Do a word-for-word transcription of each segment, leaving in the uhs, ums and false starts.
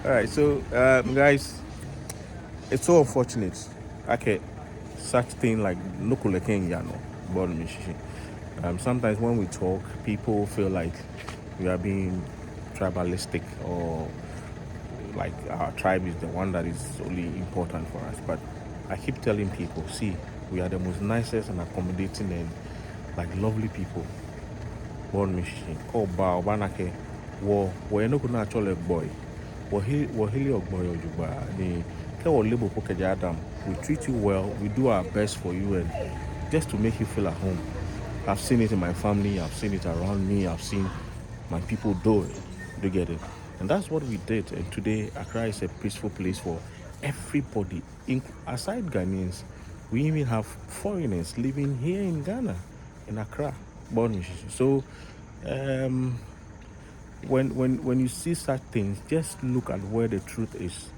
All right, so um, guys, it's so unfortunate. Okay, such thing like nɔ ko lɛ kɛ yaa nɔ, bɔ ni mishishi. Um, sometimes when we talk, people feel like we are being tribalistic or like our tribe is the one that is only important for us. But I keep telling people, see, we are the most nicest and accommodating and like lovely people. Bɔ ni mishishi. Kɛ oba, obaana akɛ wɔ, wɔyɛ nɔ ko ni atsɛɔ lɛ gbɔi. Wɔhe, wɔhereɔ gbɔi jogbaŋŋ. Ni kɛ wɔle bo po kɛjɛ Adam, we treat you well, we do our best for you and just to make you feel at home. I've seen it in my family, I've seen it around me, I've seen my people do it. Do you get it? And that's what we did. And today, Accra is a peaceful place for everybody, inc- aside Ghanaians. We even have foreigners living here in Ghana, in Accra, bɔ ni mishishi. So, um, when when when you see such things, just look at where the truth is,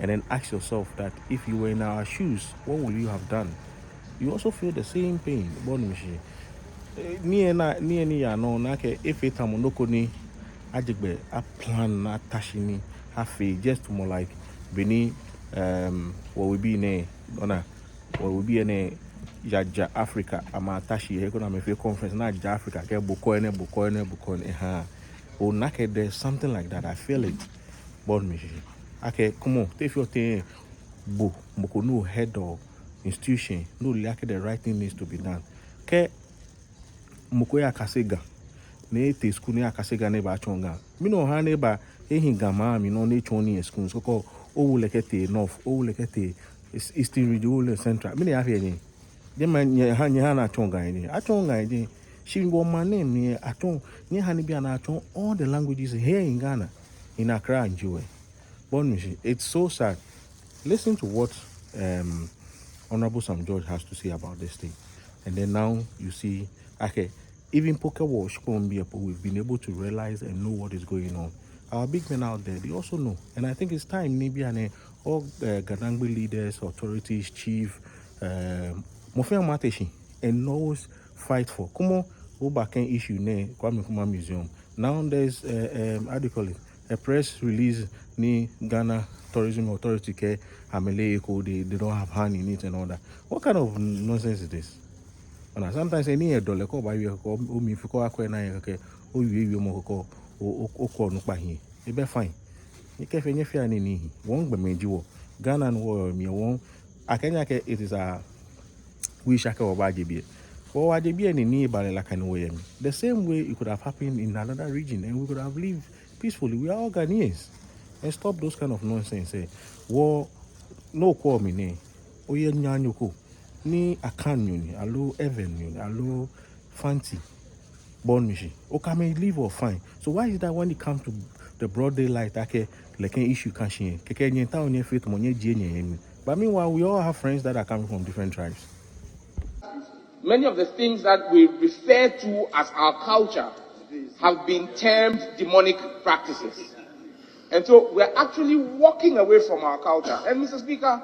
and then ask yourself that if you were in our shoes, what would you have done? You also feel the same pain, bɔ ni mishishi. Eh, nii lɛ ni, nii lɛ ni yaa nɔ, nakai efee tamɔ nɔ ko ni ajie gbɛ, aplan, atashi ni afee, just more like bɔ ni, um, wɔwebii nɛɛ, ona, wɔwebii nɛɛ yaja Africa, amɛtashi he ko ni amɛfee conference, ni aja Africa, kɛ bɔ ko nɛ, bɔ ko nɛ, bɔ ko nɛ, ha. Ona akɛ there's something like that, I feel it. Bɔ ni mishishi. Akɛ, come on, te feɔ tɛŋŋ bo, mɔ ko ni o head of institution, ni ole akɛ the right thing needs to be done. Kɛ mɔ ko yakase Ga, ni etee school ni eyakase Ga ni ebaatsɔɔ Ga. Mɛni hewɔ ni eba, ehi Ga maŋ mli nɔ ni etsɔɔ nii yɛ school? Kɛkɛ owo lɛ kɛtee North, owo lɛ kɛtee East-, Eastern Region, owo lɛ Central. Mɛni afee nyɛ? Nyɛmɛi, nyɛha, nyɛha ni atsɔɔ Ga yɛ jɛi. Atsɔɔŋ Ga yɛ jɛi. Shi wɔmaŋ nɛɛ mli atsɔɔŋ, nyɛhaa ni bianɛ atsɔɔ all the languages here in Ghana, in Accra and Joe. Bɔ ni mishishi, it's so sad. Listen to what um, Honorable Sam George has to say about this thing. And then now you see, okay, even po kɛ wɔshikpɔŋ biɛ po, we've been able to realize and know what is going on. Our big men out there, they also know. And I think it's time, ni bianɛ, all uh, Gadangme leaders, authorities, chief, um, mɔ fɛɛ mɔ ate shi, and always fight for. Come on, go back and issue nɛɛ, Kwame Nkrumah Museum. Now there's, uh, um, how do you call it? A press release ni Ghana Tourism Authority kɛɛ amɛleee eko, they, they don't have hand in it and all that. What kind of nonsense is this? Ona, sometimes any dollar kɛ obaawie kɛkɛ omli fee kɛ okwɛ ni ayɛ kɛkɛ, owiewiemɔ kɛkɛ, o, o, okwɛ onukpa hiɛ. Ebɛ fine. Nyɛkafee, nyɛfea nii ni hi. Wɔŋ gbɔmɛi ji wɔ. Ghana ni wɔyɔɔ mli wɔ. Akɛni akɛ it is our wish akɛ wɔbaaje biɛ. Wɔbaaje biɛ ni nii eba lɛ nakai ni wɔyɛ mli. The same way it could have happened in another region and we could have lived peacefully. We are all Ghanaians. And stop those kind of nonsense, eh. Wɔ, nɔ ko mli nɛ, oyɛ naanyo ko ni Akan nyo ni, aloo Evan nyo ni, aloo Fanti, bɔ ni mishishi, okɛ amɛ live wɔ fine. So why is it that when it comes to the broad daylight, akɛ lɛ kɛ issue kã shi lɛ, kɛkɛ nyɛtaoɔ nyɛfee tamɔ nyɛjie nyɛhe mli? But meanwhile, we all have friends that are coming from different tribes. Many of the things that we refer to as our culture have been termed demonic practices. And so we're actually walking away from our culture. And Mister Speaker,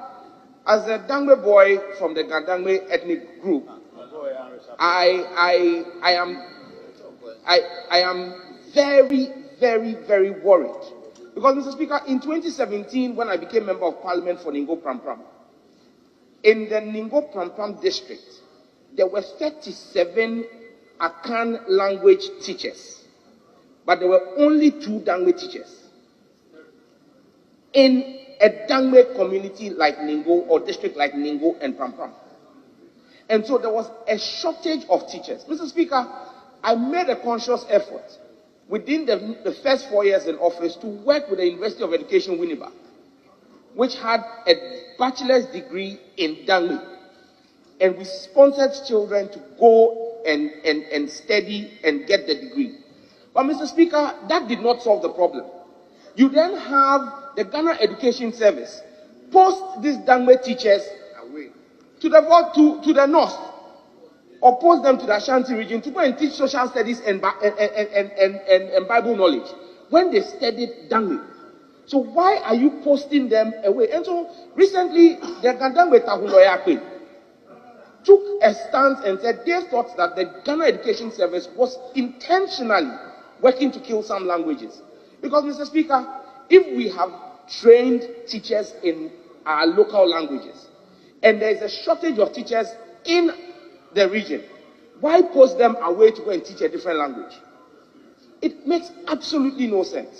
as a Dangme boy from the Gadangme ethnic group, I, I, I am, I, I am very, very, very worried. Because, Mister Speaker, in twenty seventeen, when I became member of parliament for Ningo Prampram, in the Ningo Prampram district, there were thirty-seven Akan language teachers, but there were only two Dangme teachers in a Dangme community like Ningo or district like Ningo and Prampram. And so there was a shortage of teachers. Mister Speaker, I made a conscious effort within the, the first four years in office to work with the University of Education Winneba, which had a bachelor's degree in Dangme. And we sponsored children to go and, and, and study and get the degree. But, Mister Speaker, that did not solve the problem. You then have the Ghana Education Service post these Dangme teachers away to the vo-, to, to the north, or post them to the Ashanti region to go and teach social studies and, Bi-, and, and, and, and, and, and Bible knowledge when they studied Dangme. So why are you posting them away? And so recently, the Gadangme Tahulɔi Akpe took a stance and said they thought that the Ghana Education Service was intentionally working to kill some languages. Because, Mister Speaker, if we have trained teachers in our local languages, and there is a shortage of teachers in the region. Why post them away to go and teach a different language? It makes absolutely no sense.